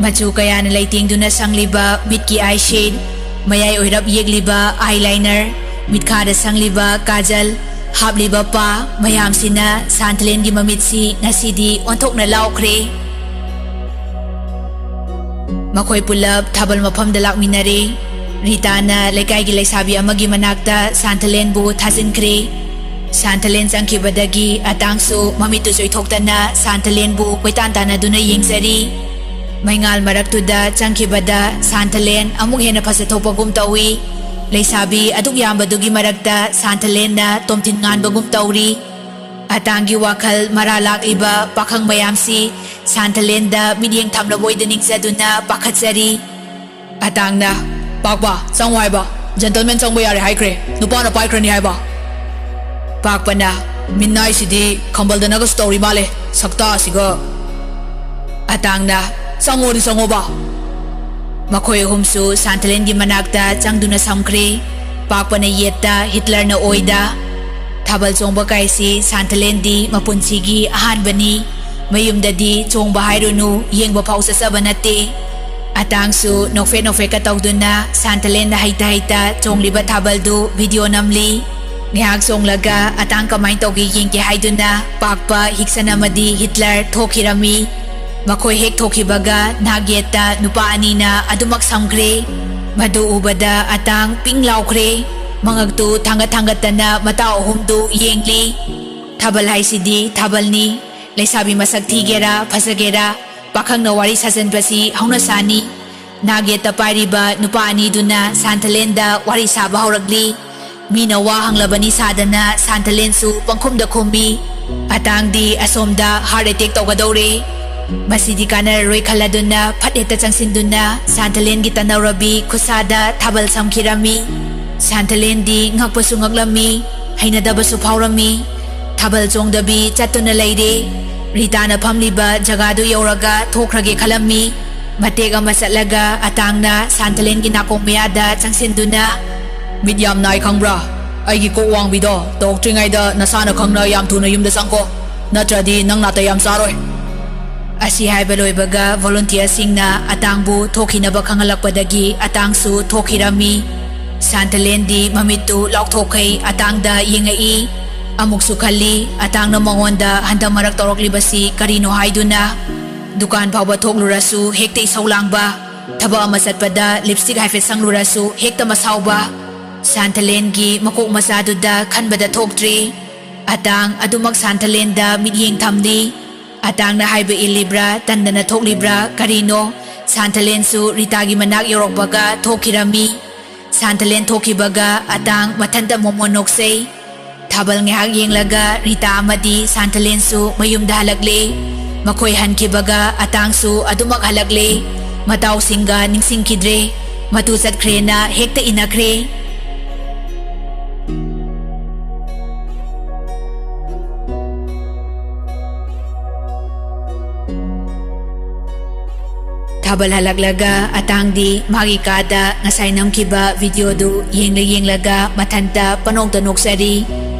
ꯃꯆꯨ ꯀꯌꯥꯅ ꯂꯩꯇꯦꯡꯗꯨꯅ ꯁꯪꯂꯤꯕ ꯃꯤꯠꯀꯤ ꯑꯥꯏ ꯁꯦꯠ, ꯃꯌꯥꯏ ꯑꯣꯏꯔꯞ ꯌꯦꯛꯂꯤꯕ ꯑꯥꯏ ꯂꯥꯏꯅꯔ, ꯃꯤꯠꯈꯥꯗ ꯁꯪꯂꯤꯕ ꯀꯥꯖꯜ, ꯍꯥꯞꯂꯤꯕ ꯄꯥ, ꯃꯌꯥꯝꯁꯤꯅ ꯁꯥꯟꯊꯂꯦꯟꯒꯤ ꯃꯃꯤꯠꯁꯤ ꯉꯁꯤꯗꯤ ꯑꯣꯟꯊꯣꯛꯅ ꯂꯥꯎꯈ꯭ꯔꯦ꯫ ꯃꯈꯣꯏ ꯄꯨꯂꯞ ꯊꯥꯕꯜ ꯃꯐꯝꯗ ꯂꯥꯛꯃꯤꯟꯅꯔꯦ꯫ ꯔꯤꯇꯥꯅ ꯂꯩꯀꯥꯏꯒꯤ ꯂꯩꯁꯥꯕꯤ ꯑꯃꯒꯤ ꯃꯅꯥꯛꯇ ꯁꯥꯟꯊꯂꯦꯟꯕꯨ ꯊꯥꯖꯤꯟꯈ꯭ꯔꯦ꯫ ꯁꯥꯟꯊꯂꯦꯟ ꯆꯪꯈꯤꯕꯗꯒꯤ ꯑꯇꯥꯡꯁꯨ ꯃꯃꯤꯠꯇꯨ ꯆꯣꯏꯊꯣꯛꯇꯅ ꯁꯥꯟꯊꯂꯦꯟꯕꯨ ꯀꯣꯏꯇꯥꯟ ꯇꯥꯟꯅꯗꯨꯅ ꯌꯦꯡꯖꯔꯤ꯫ ꯃꯩꯉꯥꯜ ꯃꯔꯛꯇꯨꯗ ꯆꯪꯈꯤꯕꯗ ꯁꯥꯟꯊꯂꯦꯟ ꯑꯃꯨꯛ ꯍꯦꯟꯅ ꯐꯖꯊꯣꯛꯄꯒꯨꯝ ꯇꯧꯏ꯫ ꯂꯩꯁꯥꯕꯤ ꯑꯗꯨꯛ ꯌꯥꯝꯕꯗꯨꯒꯤ ꯃꯔꯛꯇ ꯁꯥꯟꯊꯂꯦꯟꯅ ꯇꯣꯝꯊꯤꯟ ꯉꯥꯟꯕꯒꯨꯝ ꯇꯧꯔꯤ꯫ ꯑꯇꯥꯡꯒꯤ ꯋꯥꯈꯜ ꯃꯔꯥ ꯂꯥꯛꯂꯤꯕ ꯄꯥꯈꯪ ꯃꯌꯥꯝꯁꯤ ꯁꯥꯟꯊꯂꯦꯟꯗ ꯃꯤꯠꯌꯦꯡ ꯊꯝꯂꯕꯣꯏꯗ ꯅꯤꯡꯖꯗꯨꯅ ꯄꯥꯈꯠꯆꯔꯤ꯫ ꯑꯇꯥꯡꯅ, "ꯄꯥꯛꯄ, ꯆꯪꯉꯣ ꯍꯥꯏꯕ꯫ ꯖꯦꯟꯇꯜꯃꯦꯟ ꯆꯪꯕ ꯌꯥꯔꯦ ꯍꯥꯏꯈ꯭ꯔꯦ꯫ ꯅꯨꯄꯥꯅ ꯄꯥꯏꯈ꯭ꯔꯅꯤ ꯍꯥꯏꯕ꯫" ꯄꯥꯛꯄꯅ, "ꯃꯤꯠꯅꯥꯏꯁꯤꯗꯤ ꯈꯝꯕꯜꯗꯅꯒꯁꯨ ꯇꯧꯔꯤ ꯃꯥꯜꯂꯦ, ꯁꯛꯇꯥ ꯑꯁꯤꯒ꯫" ꯑꯇꯥꯡꯅ, "ꯆꯪꯉꯣꯗꯤ ꯆꯪꯉꯣꯕ꯫" ꯃꯈꯣꯏ ꯑꯍꯨꯝꯁꯨ ꯁꯥꯟꯊꯂꯦꯟꯒꯤ ꯃꯅꯥꯛꯇ ꯆꯪꯗꯨꯅ ꯁꯝꯈ꯭ꯔꯦ꯫ ꯄꯥꯛꯄꯅ ꯌꯦꯠꯇ, ꯍꯤꯠꯂꯔꯅ ꯑꯣꯏꯗ꯫ ꯊꯥꯕꯜ ꯆꯣꯡꯕ ꯀꯥꯏꯁꯤ ꯁꯥꯟꯊꯂꯦꯟꯗꯤ ꯃꯄꯨꯟꯁꯤꯒꯤ ꯑꯍꯥꯟꯕꯅꯤ꯫ ꯃꯌꯨꯝꯗꯗꯤ ꯆꯣꯡꯕ ꯍꯥꯏꯔꯨꯅꯨ, ꯌꯦꯡꯕ ꯐꯥꯎ ꯆꯠꯆꯕ ꯅꯠꯇꯦ꯫ ꯑꯇꯥꯡꯁꯨ ꯅꯣꯛꯐꯦꯠ ꯅꯣꯛꯐꯦꯠꯀ ꯇꯧꯗꯨꯅ ꯁꯥꯟꯊꯂꯦꯟꯅ ꯍꯩꯇ ꯍꯩꯇ ꯆꯣꯡꯂꯤꯕ ꯊꯥꯕꯜꯗꯨ ꯚꯤꯗꯤꯑꯣ ꯅꯝꯂꯤ꯫ ꯉꯥꯏꯍꯥꯛ ꯆꯣꯡꯂꯒ ꯑꯇꯥꯡ ꯀꯃꯥꯏꯅ ꯇꯧꯒꯦ ꯌꯦꯡꯒꯦ ꯍꯥꯏꯗꯨꯅ ꯄꯥꯛꯄ, ꯍꯤꯛꯁꯟ ꯑꯃꯗꯤ ꯍꯤꯠꯂꯔ ꯊꯣꯛꯈꯤꯔꯝꯃꯤ꯫ ꯃꯈꯣꯏ ꯍꯦꯛ ꯊꯣꯛꯈꯤꯕꯒ ꯅꯥꯛ ꯌꯦꯠꯇ ꯅꯨꯄꯥ ꯑꯅꯤꯅ ꯑꯗꯨꯃꯛ ꯁꯝꯈ꯭ꯔꯦ꯫ ꯃꯗꯨ ꯎꯕꯗ ꯑꯇꯥꯡ ꯄꯤꯡ ꯂꯥꯎꯈ꯭ꯔꯦ꯫ ꯃꯉꯛꯇꯨ ꯊꯥꯡꯒꯠ ꯊꯥꯡꯒꯠꯇꯅ ꯃꯇꯥꯎ ꯑꯍꯨꯝꯗꯨ ꯌꯦꯡꯂꯤ꯫ ꯊꯥꯕꯜ ꯍꯥꯏꯁꯤꯗꯤ ꯊꯥꯕꯜꯅꯤ꯫ ꯂꯩꯁꯥꯕꯤ ꯃꯁꯛ ꯊꯤꯒꯦꯔꯥ ꯐꯖꯒꯦꯔꯥ, ꯄꯥꯈꯪꯅ ꯋꯥꯔꯤ ꯁꯥꯖꯟꯕꯁꯤ ꯍꯧꯅꯁꯥꯅꯤ꯫ ꯅꯥꯛ ꯌꯦꯠꯇ ꯄꯥꯏꯔꯤꯕ ꯅꯨꯄꯥ ꯑꯅꯤꯗꯨꯅ ꯁꯥꯟꯊꯂꯦꯟꯗ ꯋꯥꯔꯤ ꯁꯥꯕ ꯍꯧꯔꯛꯂꯤ꯫ ꯃꯤꯅ ꯋꯥ ꯍꯪꯂꯕꯅꯤ ꯁꯥꯗꯅ ꯁꯥꯟꯊꯂꯦꯟꯁꯨ ꯄꯪꯈꯨꯝꯗ ꯈꯨꯝꯃꯤ꯫ ꯑꯇꯥꯡꯗꯤ ꯑꯁꯣꯝꯗ ꯍꯥꯔꯠ ꯑꯦꯇꯦꯛ ꯇꯧꯒꯗꯧꯔꯦ꯫ ꯃꯁꯤꯗꯤ ꯀꯥꯟꯅꯔꯔꯣꯏ ꯈꯜꯂꯗꯨꯅ ꯐꯠ ꯍꯦꯛꯇ ꯆꯪꯁꯤꯟꯗꯨꯅ ꯁꯥꯟꯊꯂꯦꯟꯒꯤ ꯇꯅꯧꯔꯕꯤ ꯈꯨꯠꯁꯥꯗ ꯊꯥꯕꯜ ꯁꯝꯈꯤꯔꯝꯃꯤ꯫ ꯁꯥꯟꯊꯂꯦꯟꯗꯤ ꯉꯛꯄꯁꯨ ꯉꯛꯂꯝꯃꯤ, ꯍꯩꯅꯗꯕꯁꯨ ꯐꯥꯎꯔꯝꯃꯤ꯫ ꯊꯥꯕꯜ ꯆꯣꯡꯗꯕꯤ ꯆꯠꯇꯨꯅ ꯂꯩꯔꯦ꯫ ꯔꯤꯇꯥꯅ ꯐꯝꯂꯤꯕ ꯖꯒꯥꯗꯨ ꯌꯧꯔꯒ ꯊꯣꯛꯈ꯭ꯔꯒꯦ ꯈꯜꯂꯝꯃꯤ꯫ ꯃꯇꯦꯛ ꯑꯃ ꯆꯠꯂꯒ ꯑꯇꯥꯡꯅ ꯁꯥꯟꯊꯂꯦꯟꯒꯤ ꯅꯥꯀꯣꯡ ꯃꯌꯥꯗ ꯆꯪꯁꯤꯟꯗꯨꯅ, "ꯃꯤꯠ ꯌꯥꯝ ꯅꯥꯏ ꯈꯪꯕ꯭ꯔꯥ? ꯑꯩꯒꯤ ꯀꯣꯛ ꯋꯥꯡꯕꯤꯗꯣ ꯇꯧꯔꯛꯇ꯭ꯔꯤꯉꯩꯗ ꯅꯁꯥꯅ ꯈꯪꯅ ꯌꯥꯝ ꯊꯨꯅ ꯌꯨꯝꯗ ꯆꯪꯈꯣ, ꯅꯠꯇ꯭ꯔꯗꯤ ꯅꯪ ꯅꯥꯇꯩ ꯌꯥꯝ ꯆꯥꯔꯣꯏ꯫" ꯑꯁꯤ ꯍꯥꯏꯕ ꯂꯣꯏꯕꯒ ꯚꯣꯂꯨꯟꯇꯤꯌꯔꯁꯤꯡꯅ ꯑꯇꯥꯡꯕꯨ ꯊꯣꯛꯈꯤꯅꯕ ꯈꯪꯍꯜꯂꯛꯄꯗꯒꯤ ꯑꯇꯥꯡꯁꯨ ꯊꯣꯛꯈꯤꯔꯝꯃꯤ꯫ ꯁꯥꯟꯇꯂꯦꯟꯗꯤ ꯃꯃꯤꯠꯇꯨ ꯂꯥꯎꯊꯣꯛꯈꯩ ꯑꯇꯥꯡꯗ ꯌꯦꯡꯉꯛꯏ꯫ ꯑꯃꯨꯛꯁꯨ ꯈꯜꯂꯤ, ꯑꯇꯥꯡꯅ ꯃꯉꯣꯟꯗ ꯍꯟꯗꯛ ꯃꯔꯛ ꯇꯧꯔꯛꯂꯤꯕꯁꯤ ꯀꯔꯤꯅꯣ ꯍꯥꯏꯗꯨꯅ꯫ ꯗꯨꯀꯥꯟ ꯐꯥꯎꯕ ꯊꯣꯛꯂꯨꯔꯁꯨ ꯍꯦꯛꯇ ꯏꯁꯧ ꯂꯥꯡꯕ, ꯊꯕꯛ ꯑꯃ ꯆꯠꯄꯗ ꯂꯤꯞꯁꯇꯤꯛ ꯍꯥꯏꯐꯦꯠ ꯁꯪꯂꯨꯔꯁꯨ ꯍꯦꯛꯇ ꯃꯁꯥꯎꯕ꯫ ꯁꯥꯟꯇꯂꯦꯟꯒꯤ ꯃꯀꯣꯛ ꯃꯆꯥꯗꯨꯗ ꯈꯟꯕꯗ ꯊꯣꯛꯇ꯭ꯔꯤ꯫ ꯑꯇꯥꯡ ꯑꯗꯨꯃꯛ ꯁꯥꯟꯇꯂꯦꯟꯗ ꯃꯤꯠꯌꯦꯡ ꯊꯝꯂꯤ꯫ ꯑꯇꯥꯡꯅ ꯍꯥꯏꯕ ꯏꯜꯂꯤꯕ꯭ꯔꯥ, ꯇꯟꯗꯅ ꯊꯣꯛꯂꯤꯕ꯭ꯔꯥ, ꯀꯔꯤꯅꯣ? ꯁꯥꯟꯇꯂꯦꯟꯁꯨ ꯔꯤꯇꯥꯒꯤ ꯃꯅꯥꯛ ꯌꯧꯔꯛꯄꯒ ꯊꯣꯛꯈꯤꯔꯝꯃꯤ꯫ ꯁꯥꯟꯇꯂꯦꯟ ꯊꯣꯛꯈꯤꯕꯒ ꯑꯇꯥꯡ ꯃꯊꯟꯇ ꯃꯣꯃꯣꯟ ꯅꯣꯛꯆꯩ꯫ ꯊꯥꯕꯜ ꯉꯥꯏꯍꯥꯛ ꯌꯦꯡꯂꯒ ꯔꯤꯇꯥ ꯑꯃꯗꯤ ꯁꯥꯟꯇꯂꯦꯟꯁꯨ ꯃꯌꯨꯝꯗ ꯍꯜꯂꯛꯂꯦ꯫ ꯃꯈꯣꯏ ꯍꯟꯈꯤꯕꯒ ꯑꯇꯥꯡꯁꯨ ꯑꯗꯨꯃꯛ ꯍꯜꯂꯛꯂꯦ꯫ ꯃꯇꯥꯎꯁꯤꯡꯒ ꯅꯤꯡꯁꯤꯡꯈꯤꯗ꯭ꯔꯦ꯫ ꯃꯇꯨ ꯆꯠꯈ꯭ꯔꯦꯅ ꯍꯦꯛꯇ ꯏꯟꯅꯈ꯭ꯔꯦ꯫ ꯊꯥꯕꯜ ꯍꯜꯂꯛꯂꯒ ꯑꯇꯥꯡꯗꯤ ꯃꯥꯒꯤ ꯀꯥꯗ ꯉꯁꯥꯏ ꯅꯝꯈꯤꯕ ꯚꯤꯗꯤꯑꯣꯗꯨ ꯌꯦꯡꯂ ꯌꯦꯡꯂꯒ ꯃꯊꯟꯇ ꯄꯅꯣꯛꯇ ꯅꯣꯛꯆꯔꯤ꯫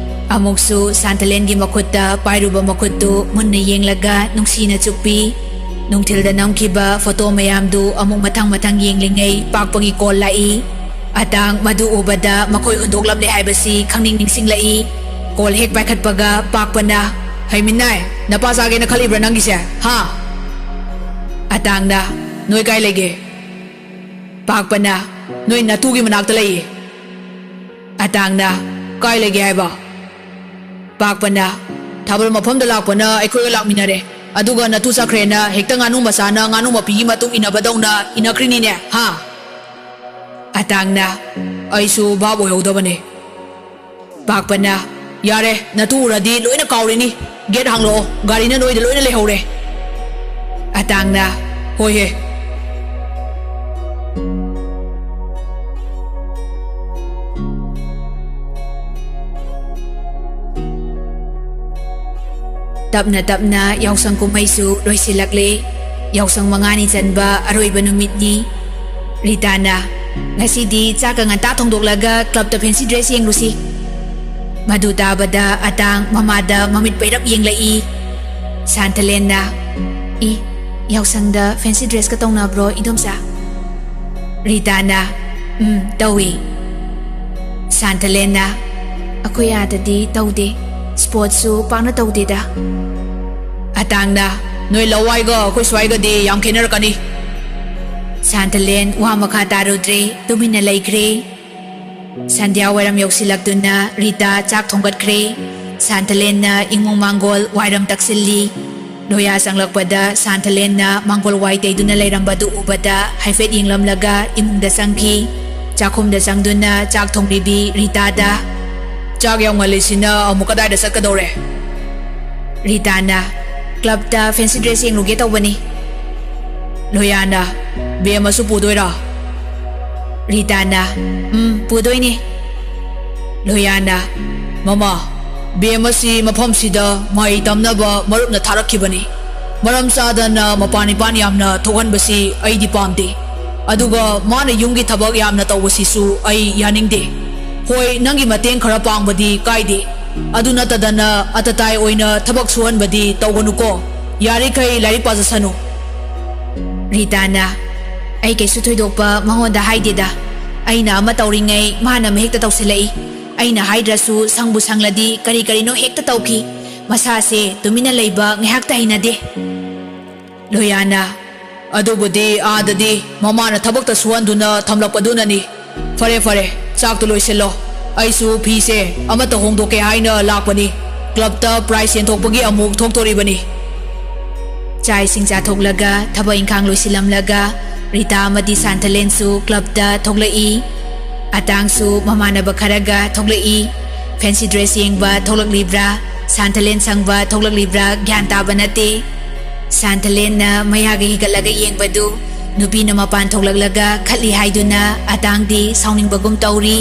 ꯑꯃꯨꯛꯁꯨ ꯁꯥꯟꯇꯂꯦꯟꯒꯤ ꯃꯈꯨꯠꯇ ꯄꯥꯏꯔꯨꯕ ꯃꯈꯨꯠꯇꯨ ꯃꯨꯟꯅ ꯌꯦꯡꯂꯒ ꯅꯨꯡꯁꯤꯅ ꯆꯨꯞꯄꯤ꯫ ꯅꯨꯡꯊꯤꯜꯗ ꯅꯝꯈꯤꯕ ꯐꯣꯇꯣ ꯃꯌꯥꯝꯗꯨ ꯑꯃꯨꯛ ꯃꯊꯪ ꯃꯊꯪ ꯌꯦꯡꯂꯤꯉꯩ ꯄꯥꯛꯄꯒꯤ ꯀꯣꯜ ꯂꯥꯛꯏ꯫ ꯑꯇꯥꯡ ꯃꯗꯨ ꯎꯕꯗ ꯃꯈꯣꯏ ꯍꯨꯟꯗꯣꯛꯂꯝꯂꯦ ꯍꯥꯏꯕꯁꯤ ꯈꯪꯅꯤꯡ ꯅꯤꯡꯁꯤꯡꯂꯛꯏ꯫ ꯀꯣꯜ ꯍꯦꯛ ꯄꯥꯏꯈꯠꯄꯒ ꯄꯥꯛꯄꯅ, "ꯍꯩꯃꯤꯟꯅꯥꯏ, ꯅꯄꯥ ꯆꯥꯒꯦꯅ ꯈꯜꯂꯤꯕ꯭ꯔꯥ ꯅꯪꯒꯤꯁꯦ, ꯍꯥ?" ꯑꯇꯥꯡꯅ, "ꯅꯣꯏ ꯀꯥꯏ ꯂꯩꯒꯦ?" ꯄꯥꯛꯄꯅ, "ꯅꯣꯏ ꯅꯇꯨꯒꯤ ꯃꯅꯥꯛꯇ ꯂꯩꯌꯦ꯫" ꯑꯇꯥꯡꯅ, "ꯀꯥꯏ ꯂꯩꯒꯦ ꯍꯥꯏꯕ?" ꯄꯥꯛꯄꯅ, "ꯊꯥꯕꯜ ꯃꯐꯝꯗ ꯂꯥꯛꯄꯅ ꯑꯩꯈꯣꯏꯒ ꯂꯥꯛꯃꯤꯟꯅꯔꯦ, ꯑꯗꯨꯒ ꯅꯇꯨ ꯆꯠꯈ꯭ꯔꯦꯅ ꯍꯦꯛꯇ ꯉꯥꯅꯨ ꯃꯆꯥꯅ ꯉꯥꯅꯨ ꯃꯄꯤꯒꯤ ꯃꯇꯨꯡ ꯏꯟꯅꯕꯗꯧꯅ ꯏꯟꯅꯈ꯭ꯔꯤꯅꯤꯅꯦ, ꯍꯥ?" ꯑꯇꯥꯡꯅ, "ꯑꯩꯁꯨ ꯚꯥꯞ ꯑꯣꯏꯍꯧꯗꯕꯅꯦ꯫" ꯄꯥꯛꯄꯅ, "ꯌꯥꯔꯦ, ꯅꯇꯨ ꯎꯔꯗꯤ ꯂꯣꯏꯅ ꯀꯥꯎꯔꯤꯅꯤ꯫ ꯒꯦꯠ ꯍꯥꯡꯂꯛꯑꯣ, ꯒꯥꯔꯤꯅ ꯅꯣꯏꯗ ꯂꯣꯏꯅ ꯂꯩꯍꯧꯔꯦ꯫" ꯑꯇꯥꯡꯅ, "ꯍꯣꯏꯍꯦ꯫" ꯇꯞꯅ ꯇꯞꯅ ꯌꯥꯎꯁꯪ ꯀꯨꯝꯍꯩꯁꯨ ꯂꯣꯏꯁꯤꯜꯂꯛꯂꯦ꯫ ꯌꯥꯎꯁꯪ ꯃꯉꯥꯅꯤ ꯆꯟꯕ ꯑꯔꯣꯏꯕ ꯅꯨꯃꯤꯠꯅꯤ꯫ ꯔꯤꯇꯥꯅ, "ꯉꯁꯤꯗꯤ ꯆꯥꯛꯀ ꯉꯟꯇꯥ ꯊꯣꯡꯗꯣꯛꯂꯒ ꯀ꯭ꯂꯕꯇ ꯐꯦꯟꯁꯤ ꯗ꯭ꯔꯦꯁ ꯌꯦꯡꯂꯨꯁꯤ꯫" ꯃꯗꯨ ꯇꯥꯕꯗ ꯑꯇꯥꯡ ꯃꯃꯥꯗ ꯃꯃꯤꯠ ꯄꯩꯔꯞ ꯌꯦꯡꯂꯛꯏ꯫ ꯁꯥꯟꯇꯂꯦꯟꯅ, "ꯏ, ꯌꯥꯎꯁꯪꯗ ꯐꯦꯟꯁꯤ ꯗ꯭ꯔꯦꯁꯀ ꯇꯧꯅꯕ꯭ꯔꯣ, ꯏꯗꯣꯝꯆꯥ?" ꯔꯤꯇꯥꯅ, "ꯎꯝ, ꯇꯧꯏ꯫ ꯁꯥꯟꯇꯂꯦꯟꯅ, "ꯑꯩꯈꯣꯏ ꯑꯥꯗꯗꯤ ꯇꯧꯗꯦ, ꯁ꯭ꯄꯣꯔꯠꯁꯨ ꯄꯥꯛꯅ ꯇꯧꯗꯦꯗ꯫" ꯑꯇꯥꯡꯅ, "ꯅꯣꯏ ꯂꯋꯥꯏꯒ ꯑꯩꯈꯣꯏ ꯁ꯭ꯋꯥꯏꯒꯗꯤ ꯌꯥꯝ ꯈꯦꯠꯅꯔꯛꯀꯅꯤ꯫" ꯁꯥꯟꯇꯂꯦꯟ ꯋꯥ ꯃꯈꯥ ꯇꯥꯔꯨꯗ꯭ꯔꯦ, ꯇꯨꯃꯤꯟꯅ ꯂꯩꯈ꯭ꯔꯦ꯫ ꯁꯟꯙ꯭ꯌꯥ ꯋꯥꯏꯔꯝ ꯌꯧꯁꯤꯜꯂꯛꯇꯨꯅ ꯔꯤꯇꯥ ꯆꯥꯛ ꯊꯣꯡꯒꯠꯈ꯭ꯔꯦ꯫ ꯁꯥꯟꯇꯂꯦꯟꯅ ꯏꯃꯨꯡ ꯃꯥꯡꯒꯣꯜ ꯋꯥꯏꯔꯝ ꯇꯛꯁꯤꯜꯂꯤ꯫ ꯂꯣꯌꯥ ꯆꯪꯂꯛꯄꯗ ꯁꯥꯟꯇꯂꯦꯟꯅ ꯃꯥꯡꯒꯣꯜ ꯋꯥꯏ ꯇꯩꯗꯨꯅ ꯂꯩꯔꯝꯕꯗꯨ ꯎꯕꯗ ꯍꯥꯏꯐꯦꯠ ꯌꯦꯡꯂꯝꯂꯒ ꯏꯃꯨꯡꯗ ꯆꯪꯈꯤ꯫ ꯆꯥꯛꯈꯨꯝꯗ ꯆꯪꯗꯨꯅ ꯆꯥꯛ ꯊꯣꯡꯕꯤꯕꯤ ꯔꯤꯇꯥꯗ, "ꯆꯥꯛ ꯌꯥꯝ ꯉꯜꯂꯤꯁꯤꯅ ꯑꯃꯨꯛ ꯀꯗꯥꯏꯗ ꯆꯠꯀꯗꯧꯔꯦ?" ꯔꯤꯇꯥꯅ, "ꯀ꯭ꯂꯕꯇ ꯐꯦꯟꯁꯤ ꯗ꯭ꯔꯦꯁ ꯌꯦꯡꯂꯨꯒꯦ ꯇꯧꯕꯅꯤ꯫" ꯂꯣꯌꯥꯅ, "ꯕꯦꯝ ꯑꯃꯁꯨ ꯄꯨꯗꯣꯏꯔꯥ?" ꯔꯤꯇꯥꯅ, "ꯎꯝ, ꯄꯨꯗꯣꯏꯅꯦ꯫" ꯂꯣꯌꯥꯅ, "ꯃꯃꯥ, ꯕꯦꯝ ꯑꯁꯤ ꯃꯐꯝꯁꯤꯗ ꯃꯍꯩ ꯇꯝꯅꯕ ꯃꯔꯨꯞꯅ ꯊꯥꯔꯛꯈꯤꯕꯅꯤ꯫ ꯃꯔꯝ ꯆꯥꯗꯅ ꯃꯄꯥꯟ ꯏꯄꯥꯟ ꯌꯥꯝꯅ ꯊꯣꯛꯍꯟꯕꯁꯤ ꯑꯩꯗꯤ ꯄꯥꯝꯗꯦ꯫ ꯑꯗꯨꯒ ꯃꯥꯅ ꯌꯨꯝꯒꯤ ꯊꯕꯛ ꯌꯥꯝꯅ ꯇꯧꯕꯁꯤꯁꯨ ꯑꯩ ꯌꯥꯅꯤꯡꯗꯦ꯫ ꯍꯣꯏ, ꯅꯪꯒꯤ ꯃꯇꯦꯡ ꯈꯔ ꯄꯥꯡꯕꯗꯤ ꯀꯥꯏꯗꯦ꯫ ꯑꯗꯨ ꯅꯠꯇꯗꯅ ꯑꯇꯇꯥꯏ ꯑꯣꯏꯅ ꯊꯕꯛ ꯁꯨꯍꯟꯕꯗꯤ ꯇꯧꯒꯅꯨꯀꯣ꯫ ꯌꯥꯔꯤꯈꯩ ꯂꯥꯏꯔꯤꯛ ꯄꯥꯖꯁꯅꯨ꯫" ꯔꯤꯇꯥꯅ, "ꯑꯩ ꯀꯩꯁꯨ ꯊꯣꯏꯗꯣꯛꯄ ꯃꯉꯣꯟꯗ ꯍꯥꯏꯗꯦꯗ꯫ ꯑꯩꯅ ꯑꯃ ꯇꯧꯔꯤꯉꯩ ꯃꯥꯅ ꯑꯃ ꯍꯦꯛꯇ ꯇꯧꯁꯤꯜꯂꯛꯏ꯫ ꯑꯩꯅ ꯍꯥꯏꯗ꯭ꯔꯁꯨ ꯁꯪꯕꯨ ꯁꯪꯂꯗꯤ ꯀꯔꯤ ꯀꯔꯤꯅꯣ ꯍꯦꯛꯇ ꯇꯧꯈꯤ꯫ ꯃꯁꯥꯁꯦ ꯇꯨꯃꯤꯟꯅ ꯂꯩꯕ ꯉꯥꯏꯍꯥꯛꯇ ꯍꯩꯅꯗꯦ꯫" ꯂꯣꯌꯥꯅ, "ꯑꯗꯨꯕꯨꯗꯤ ꯑꯥꯗꯗꯤ ꯃꯃꯥꯅ ꯊꯕꯛꯇ ꯁꯨꯍꯟꯗꯨꯅ ꯊꯝꯂꯛꯄꯗꯨꯅꯅꯤ꯫ ꯐꯔꯦ, ꯐꯔꯦ, ꯆꯥꯛꯇꯨ ꯂꯣꯏꯁꯤꯜꯂꯣ꯫ ꯑꯩꯁꯨ ꯐꯤꯁꯦ ꯑꯃꯠꯇ ꯍꯣꯡꯗꯣꯛꯀꯦ ꯍꯥꯏꯅ ꯂꯥꯛꯄꯅꯤ꯫ ꯀ꯭ꯂꯕꯇ ꯄ꯭ꯔꯥꯏꯖ ꯌꯦꯟꯊꯣꯛꯄꯒꯤ ꯑꯃꯨꯛ ꯊꯣꯛꯇꯣꯔꯤꯕꯅꯤ꯫" ꯆꯥꯛ ꯏꯁꯤꯡ ꯆꯥꯊꯣꯛꯂꯒ ꯊꯕꯛ ꯏꯪꯈꯥꯡ ꯂꯣꯏꯁꯤꯜꯂꯝꯂꯒ ꯔꯤꯇꯥ ꯑꯃꯗꯤ ꯁꯥꯟꯊꯂꯦꯟꯁꯨ ꯀ꯭ꯂꯕꯇ ꯊꯣꯛꯂꯛꯏ꯫ ꯑꯇꯥꯡꯁꯨ ꯃꯃꯥꯟꯅꯕ ꯈꯔꯒ ꯊꯣꯛꯂꯛꯏ꯫ ꯐꯦꯟꯁꯤ ꯗ꯭ꯔꯦꯁ ꯌꯦꯡꯕ ꯊꯣꯛꯂꯛꯂꯤꯕ꯭ꯔꯥ, ꯁꯥꯟꯊꯂꯦꯟ ꯁꯪꯕ ꯊꯣꯛꯂꯛꯂꯤꯕ꯭ꯔꯥ ꯒ꯭ꯌꯥꯟ ꯇꯥꯕ ꯅꯠꯇꯦ꯫ ꯁꯥꯟꯊꯂꯦꯟꯅ ꯃꯌꯥꯒ ꯍꯤꯒꯠꯂꯒ ꯌꯦꯡꯕꯗꯨ ꯅꯨꯄꯤꯅ ꯃꯄꯥꯟ ꯊꯣꯛꯂꯛꯂꯒ ꯈꯠꯂꯤ ꯍꯥꯏꯗꯨꯅ ꯑꯇꯥꯡꯗꯤ ꯁꯥꯎꯅꯤꯡꯕꯒꯨꯝ ꯇꯧꯔꯤ꯫